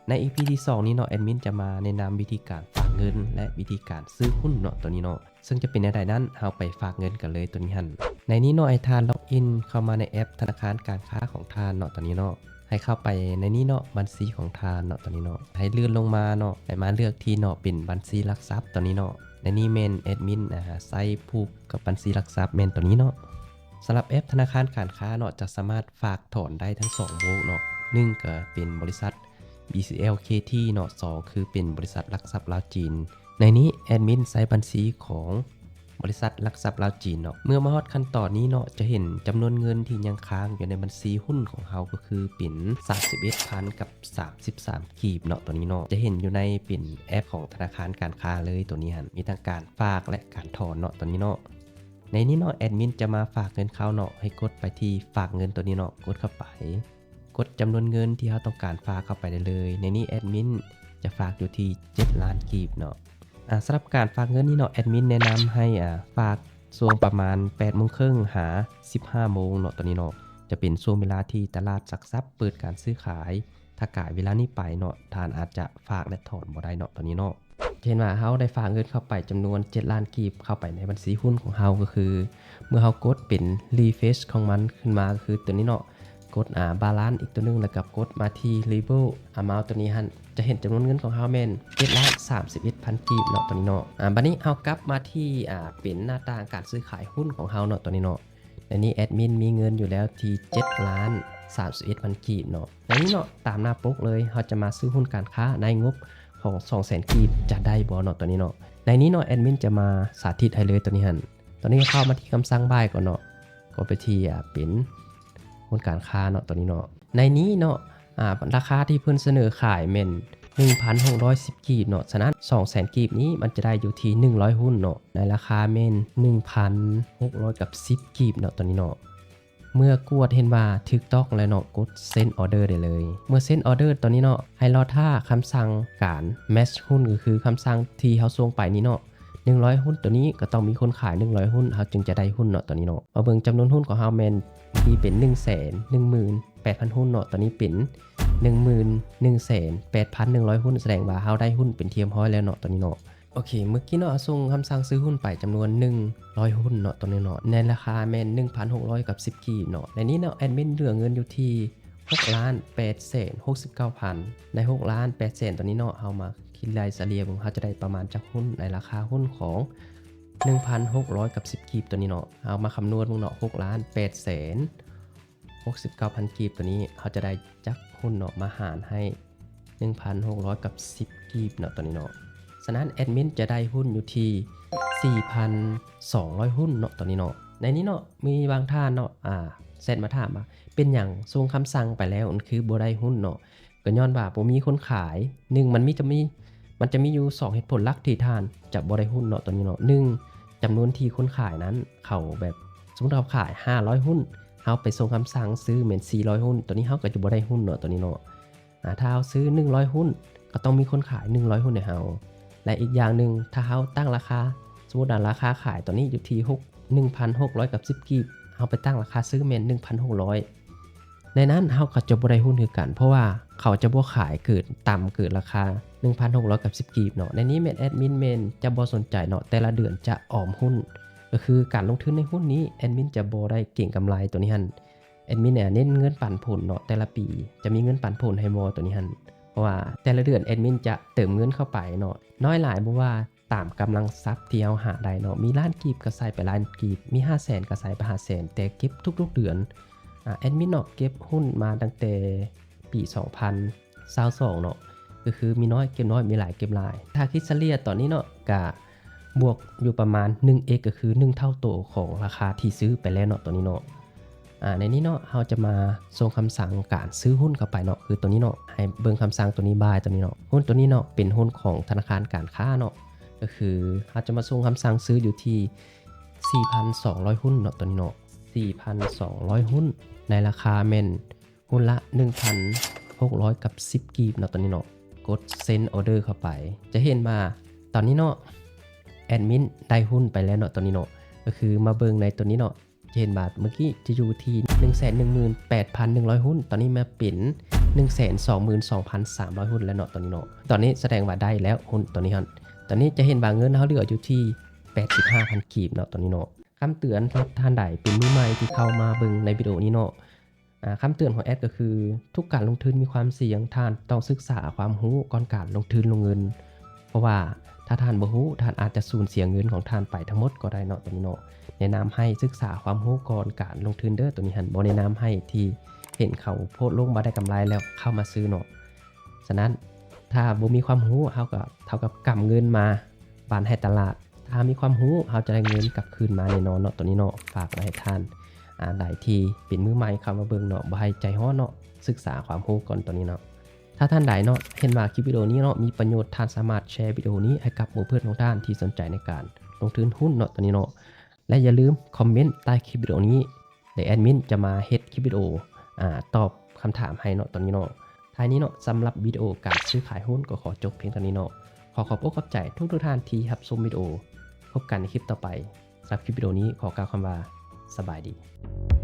ໃນອີພີທີສອງນີ້ເນາະ ແອດມິນຈະມາແນະນຳວິທີການຝາກເງິນ ແລະ ວິທີການຊື້ຫຸ້ນເນາະ ໂຕນີ້ເນາະ ເຊິ່ງຈະເປັນແນວໃດນັ້ນ ເຮົາໄປຝາກເງິນກັນເລີຍໂຕນີ້ຫັ້ນ. ໃນນີ້ເນາະ ໃຫ້ທ່ານລັອກອິນເຂົ້າມາໃນແອັບທະນາຄານການຄ້າຂອງທ່ານເນາະ ໂຕນີ້ເນາະ. ໃຫ້ເຂົ້າໄປໃນນີ້ເນາະ ບັນຊີຂອງທ່ານເນາະ ໂຕນີ້ເນາະ. ໃຫ້ເລື່ອນລົງມາເນາະ ໃຫ້ມາເລືອກທີ່ເນາະ ເປັນບັນຊີຫຼັກຊັບ ໂຕນີ້ເນາະ. ໃນນີ້ແມ່ນແອດມິນ ອາ ໃຊ້ຜູກກັບບັນຊີຫຼັກຊັບ ແມ່ນໂຕນີ້ເນາະ. ສຳລັບແອັບທະນາຄານການຄ້າເນາະ ຈະສາມາດຝາກຖອນໄດ້ທັງສອງໂບກເນາະ ໜຶ່ງກະເປັນບໍລິສັດ ບີຊີແອລ ເຄທີ ເນາະ ສອງຄືເປັນບໍລິສັດຫຼັກຊັບລາວຈີນ. ໃນນີ້ແອດມິນໃຊ້ບັນຊີຂອງບໍລິສັດຫຼັກຊັບລາວຈີນເນາະ. ເມື່ອມາຮອດຂັ້ນຕອນນີ້ເນາະ ຈະເຫັນຈຳນວນເງິນທີ່ຍັງຄ້າງຢູ່ໃນບັນຊີຫຸ້ນຂອງເຮົາ ກໍຄືເປັນສາມສິບເອັດພັນກັບສາມສິບສາມກີບເນາະ ໂຕນີ້ເນາະ. ຈະເຫັນຢູ່ໃນເປັນແອັບຂອງທະນາຄານການຄ້າເລີຍ ໂຕນີ້ຫັ້ນ ມີທັງການຝາກ ແລະ ການຖອນເນາະ ໂຕນີ້ເນາະ. ໃນນີ້ເນາະ ແອດມິນຈະມາຝາກເງິນເຂົ້າເນາະ ໃຫ້ກົດໄປທີ່ຝາກເງິນໂຕນີ້ເນາະ ກົດເຂົ້າໄປ ກົດຈຳນວນເງິນທີ່ເຮົາຕ້ອງການຝາກເຂົ້າໄປໄດ້ເລີຍ. ໃນນີ້ແອດມິນຈະຝາກຢູ່ທີ່ເຈັດລ້ານກີບເນາະ. ອາ ສຳລັບການຝາກເງິນນີ້ເນາະ ແອດມິນແນະນຳໃຫ້ ອາ ຝາກຊ່ວງປະມານແປດໂມງເຄິ່ງຫາສິບຫ້າໂມງເນາະ ຕອນນີ້ເນາະ ຈະເປັນຊ່ວງເວລາທີ່ຕະຫຼາດຫຼັກຊັບເປີດການຊື້ຂາຍ. ຖ້າກາຍເວລານີ້ໄປເນາະ ທ່ານອາດຈະຝາກ ແລະ ຖອນບໍ່ໄດ້ເນາະ ຕອນນີ້ເນາະ. ຈະເຫັນວ່າເຮົາໄດ້ຝາກເງິນເຂົ້າໄປຈຳນວນເຈັດລ້ານກີບ ເຂົ້າໄປໃນບັນຊີຫຸ້ນຂອງເຮົາ ກໍຄືເມື່ອເຮົາກົດເປັນ refresh ຂອງມັນຂຶ້ນມາ ກໍຄືຕົວນີ້ເນາະ ກົດ ອາ balance ອີກຕົວໜຶ່ງ ແລ້ວກໍກົດມາທີ່ level amount ຕົວນີ້ຫັ້ນ ຈະເຫັນຈຳນວນເງິນຂອງເຮົາແມ່ນເຈັດລ້ານສາມສິບເອັດພັນກີບເນາະ ຕົວນີ້ເນາະ. ອາ ບັດນີ້ເຮົາກັບມາທີ່ ອາ ເປັນໜ້າຕ່າງການຊື້ຂາຍຫຸ້ນຂອງເຮົາເນາະ ຕົວນີ້ເນາະ. ໃນນີ້ແອດມິນມີເງິນຢູ່ແລ້ວທີ່ເຈັດລ້ານສາມສິບເອັດພັນກີບເນາະ. ໃນນີ້ເນາະ ຕາມໜ້າປົກເລີຍ ເຮົາຈະມາຊື້ຫຸ້ນການຄ້າໃນງົບຂອງສອງແສນກີບ ຈະໄດ້ບໍ່ເນາະ ຕົວນີ້ເນາະ. ໃນນີ້ເນາະ ແອດມິນຈະມາສາທິດໃຫ້ເລີຍ ຕົວນີ້ຫັ້ນ. ຕອນນີ້ເຂົ້າມາທີ່ຄຳສັ່ງ buy ກ່ອນເນາະ ກໍໄປທີ່ ອາ ເປັນຫຸ້ນການຄ້າເນາະ ຕົວນີ້ເນາະ. ໃນນີ້ເນາະ ອາ ລາຄາທີ່ເພິ່ນສະເໜີຂາຍແມ່ນໜຶ່ງພັນຫົກຮ້ອຍສິບກີບເນາະ. ສະນັ້ນ ສອງແສນກີບນີ້ມັນຈະໄດ້ຢູ່ທີ່ໜຶ່ງຮ້ອຍຫຸ້ນເນາະ ໃນລາຄາແມ່ນໜຶ່ງພັນຫົກຮ້ອຍກັບສິບກີບເນາະ ຕົວນີ້ເນາະ. ເມື່ອກວດເຫັນວ່າຖືກຕ້ອງແລ້ວເນາະ ກົດ send order ໄດ້ເລີຍ. ເມື່ອ send order ຕອນນີ້ເນາະ ໃຫ້ລໍຖ້າຄຳສັ່ງການ match ຫຸ້ນ ກໍຄືຄຳສັ່ງທີ່ເຮົາສົ່ງໄປນີ້ເນາະ ໜຶ່ງຮ້ອຍຫຸ້ນ ຕົວນີ້ກໍຕ້ອງມີຄົນຂາຍໜຶ່ງຮ້ອຍຫຸ້ນ ເຮົາຈຶ່ງຈະໄດ້ຫຸ້ນເນາະ ຕົວນີ້ເນາະ. ມາເບິ່ງຈຳນວນຫຸ້ນຂອງເຮົາແມ່ນທີ່ເປັນໜຶ່ງແສນໜຶ່ງໝື່ນແປດພັນຫຸ້ນເນາະ ຕົວນີ້ເປັນໜຶ່ງໝື່ນໜຶ່ງແສນແປດພັນໜຶ່ງຮ້ອຍຫຸ້ນ ສະແດງວ່າເຮົາໄດ້ຫຸ້ນເປັນທີ່ຮຽບຮ້ອຍແລ້ວເນາະ ຕົວນີ້ເນາະ. ໂອເຄ ເມື່ອກີ້ເນາະ ເຮົາສົ່ງຄຳສັ່ງຊື້ຫຸ້ນໄປຈຳນວນໜຶ່ງຮ້ອຍຫຸ້ນເນາະ ຕົວນີ້ເນາະ ໃນລາຄາແມ່ນໜຶ່ງພັນຫົກຮ້ອຍກັບສິບກີບເນາະ. ໃນນີ້ເນາະ ແອດມິນເຫຼືອເງິນຢູ່ທີ່ຫົກລ້ານແປດແສນຫົກສິບເກົ້າພັນ. ໃນຫົກລ້ານແປດແສນຕົວນີ້ເນາະ ເຮົາມາຄິດໄລ່ສະເລ່ຍເບິ່ງ ເຮົາຈະໄດ້ປະມານຈັກຫຸ້ນໃນລາຄາຫຸ້ນຂອງໜຶ່ງພັນຫົກຮ້ອຍກັບສິບກີບຕົວນີ້ເນາະ. ເຮົາມາຄຳນວນເບິ່ງເນາະ ຫົກລ້ານແປດແສນຫົກສິບເກົ້າພັນກີບຕົວນີ້ ເຮົາຈະໄດ້ຈັກຫຸ້ນເນາະ ມາຫານໃຫ້ ໜຶ່ງພັນຫົກຮ້ອຍກັບສິບກີບເນາະ ຕອນນີ້ເນາະ. ສະນັ້ນແອດມິນຈະໄດ້ຫຸ້ນຢູ່ທີ່ສີ່ພັນສອງຮ້ອຍຫຸ້ນເນາະ ຕອນນີ້ເນາະ. ໃນນີ້ເນາະ ມີບາງທ່ານເນາະ ອາ ແຊັດມາຖາມວ່າ ເປັນຫຍັງສົ່ງຄຳສັ່ງໄປແລ້ວ ມັນຄືບໍ່ໄດ້ຫຸ້ນເນາະ? ກໍຍ້ອນວ່າບໍ່ມີຄົນຂາຍ. ໜຶ່ງ ມັນມີ ຈະມີ ມັນຈະມີຢູ່ສອງເຫດຜົນຫຼັກທີ່ທ່ານຈະບໍ່ໄດ້ຫຸ້ນເນາະ ຕອນນີ້ເນາະ. ໜຶ່ງ ຈຳນວນທີ່ຄົນຂາຍນັ້ນ ເຂົາແບບ ສົມມຸດເຂົາຂາຍຫ້າຮ້ອຍຫຸ້ນ ເຮົາໄປສົ່ງຄຳສັ່ງຊື້ແມ່ນສີ່ຮ້ອຍຫຸ້ນ ຕອນນີ້ເຮົາກໍຈະບໍ່ໄດ້ຫຸ້ນເນາະ ຕອນນີ້ເນາະ. ອາ ຖ້າເຮົາຊື້ໜຶ່ງຮ້ອຍຫຸ້ນ ກໍຕ້ອງມີຄົນຂາຍໜຶ່ງຮ້ອຍຫຸ້ນໃຫ້ເຮົາ. ແລະ ອີກຢ່າງໜຶ່ງ ຖ້າເຮົາຕັ້ງລາຄາ ສົມມຸດວ່າລາຄາຂາຍຕອນນີ້ຢູ່ທີ່ຫົກ ໜຶ່ງພັນຫົກຮ້ອຍກັບສິບກີບ ເຮົາໄປຕັ້ງລາຄາຊື້ແມ່ນໜຶ່ງພັນຫົກຮ້ອຍ ໃນນັ້ນເຮົາກໍຈະບໍ່ໄດ້ຫຸ້ນຄືກັນ ເພາະວ່າເຂົາຈະບໍ່ຂາຍເກີນ ຕ່ຳເກີນລາຄາໜຶ່ງພັນຫົກຮ້ອຍກັບສິບກີບເນາະ. ໃນນີ້ແມ່ນແອດມິນແມ່ນຈະບໍ່ສົນໃຈເນາະ ແຕ່ລະເດືອນຈະອອມຫຸ້ນ ກໍຄືການລົງທຶນໃນຫຸ້ນນີ້ ແອດມິນຈະບໍ່ໄດ້ເກັງກຳໄລຕົວນີ້ຫັ້ນ. ແອດມິນເນັ້ນເງິນປັນຜົນເນາະ ແຕ່ລະປີຈະມີເງິນປັນຜົນໃຫ້ບໍ່ ຕົວນີ້ຫັ້ນ ເພາະວ່າແຕ່ລະເດືອນແອດມິນຈະເຕີມເງິນເຂົ້າໄປເນາະ ນ້ອຍຫຼາຍບໍ່ວ່າ ຕາມກຳລັງຊັບທີ່ເຮົາຫາໄດ້ເນາະ. ມີລ້ານກີບກໍໃສ່ໄປລ້ານກີບ ມີຫ້າແສນກໍໃສ່ໄປຫ້າແສນ ແຕ່ເກັບທຸກໆເດືອນ. ອາ ແອດມິນເນາະ ເກັບຫຸ້ນມາຕັ້ງແຕ່ປີສອງພັນຊາວສອງເນາະ ກໍຄືມີນ້ອຍເກັບນ້ອຍ ມີຫຼາຍເກັບຫຼາຍ. ຖ້າຄິດສະເລ່ຍຕອນນີ້ເນາະ ກະບວກຢູ່ປະມານໜຶ່ງເອັກ ກໍຄືໜຶ່ງເທົ່າໂຕຂອງລາຄາທີ່ຊື້ໄປແລ້ວເນາະ ຕອນນີ້ເນາະ. ອາ ໃນນີ້ເນາະ ເຮົາຈະມາສົ່ງຄຳສັ່ງການຊື້ຫຸ້ນເຂົ້າໄປເນາະ ຄືຕົວນີ້ເນາະ ໃຫ້ເບິ່ງຄຳສັ່ງຕົວນີ້ ບາຍ ຕົວນີ້ເນາະ. ຫຸ້ນຕົວນີ້ເນາະ ເປັນຫຸ້ນຂອງທະນາຄານການຄ້າເນາະ ກໍຄືເຮົາຈະມາສົ່ງຄຳສັ່ງຊື້ຢູ່ທີ່ສີ່ພັນສອງຮ້ອຍຫຸ້ນເນາະ ຕົວນີ້ເນາະ ສີ່ພັນສອງຮ້ອຍຫຸ້ນ ໃນລາຄາແມ່ນຫຸ້ນລະໜຶ່ງພັນຫົກຮ້ອຍກັບສິບກີບເນາະ ຕົວນີ້ເນາະ. ກົດ send order ເຂົ້າໄປ ຈະເຫັນວ່າຕອນນີ້ເນາະ ແອດມິນໄດ້ຫຸ້ນໄປແລ້ວເນາະ ຕົວນີ້ເນາະ. ກໍຄືມາເບິ່ງໃນຕົວນີ້ເນາະ ຈະເຫັນວ່າເມື່ອກີ້ຈະຢູ່ທີ່ໜຶ່ງແສນໜຶ່ງໝື່ນແປດພັນໜຶ່ງຮ້ອຍຫຸ້ນ ຕອນນີ້ມາເປັນ ໜຶ່ງແສນສອງໝື່ນສອງພັນສາມຮ້ອຍຮຸ້ນແລ້ວເນາະ ຕອນນີ້ເນາະ. ຕອນນີ້ສະແດງວ່າໄດ້ແລ້ວຮຸ້ນຕອນນີ້ຫັ້ນ. ຕອນນີ້ຈະເຫັນວ່າເງິນເຮົາເຫຼືອຢູ່ທີ່ແປດສິບຫ້າພັນກີບເນາະ ຕອນນີ້ເນາະ. ຄຳເຕືອນສຳລັບທ່ານໃດເປັນມືໃໝ່ທີ່ເຂົ້າມາເບິ່ງໃນວິດີໂອນີ້ເນາະ, ອາ ຄຳເຕືອນຂອງແອັດກໍຄື ທຸກການລົງທຶນມີຄວາມສ່ຽງ, ທ່ານຕ້ອງສຶກສາຄວາມຮູ້ກ່ອນການລົງທຶນລົງເງິນ. ເພາະວ່າຖ້າທ່ານບໍ່ຮູ້, ທ່ານອາດຈະສູນເສຍເງິນຂອງທ່ານໄປທັງໝົດກໍໄດ້ເນາະ ຕອນນີ້ເນາະ. ແນະນຳໃຫ້ສຶກສາຄວາມຮູ້ກ່ອນການລົງທຶນເດີ ໂຕນີ້ຫັ້ນ. ບໍ່ແນະນຳໃຫ້ທີ່ເຫັນເຂົາໂພສລົງວ່າໄດ້ກຳໄລແລ້ວເຂົ້າມາຊື້ເນາະ. ສະນັ້ນ ຖ້າບໍ່ມີຄວາມຮູ້ ເຮົາກໍເທົ່າກັບກຳເງິນມາບານໃຫ້ຕະຫຼາດ. ຖ້າມີຄວາມຮູ້ ເຮົາຈະໄດ້ເງິນກັບຄືນມາແນ່ນອນເນາະ ໂຕນີ້ເນາະ. ຝາກໄວ້ໃຫ້ທ່ານ ອາ ໃດທີ່ເປັນມືໃໝ່ເຂົ້າມາເບິ່ງເນາະ, ບໍ່ໃຫ້ໃຈຮ້ອນເນາະ, ສຶກສາຄວາມຮູ້ກ່ອນ ໂຕນີ້ເນາະ. ຖ້າທ່ານໃດເນາະ ເຫັນວ່າຄລິບວິດີໂອນີ້ເນາະ ມີປະໂຫຍດ, ທ່ານສາມາດແຊວິດີໂອນີ້ໃຫ້ກັບໝູ່ເພື່ອນຂອງທ່ານທີ່ສົນໃຈໃນການລົງທຶນຮຸ້ນເນາະ ໂຕນີ້ເນາະ. ແລະ ຢ່າລືມຄອມເມັນໃຕ້ຄລິບວິດີໂອນີ້ ແລະ ແອດມິນຈະມາເຮັດຄລິບວິດີໂອ ອາ ຕອບຄຳຖາມໃຫ້ເນາະ ຕອນນີ້ເນາະ. ທ້າຍນີ້ເນາະ ສຳລັບວິດີໂອການຊື້ຂາຍຮຸ້ນກໍຂໍຈົບພຽງເທົ່ານີ້ເນາະ. ຂໍຂອບອົກຂອບໃຈທຸກໆທ່ານທີ່ຮັບຊົມວິດີໂອ. ພົບກັນໃນຄລິບຕໍ່ໄປ. ສຳລັບຄລິບວິດີໂອນີ້ຂໍກ່າວຄຳວ່າ ສະບາຍດີ.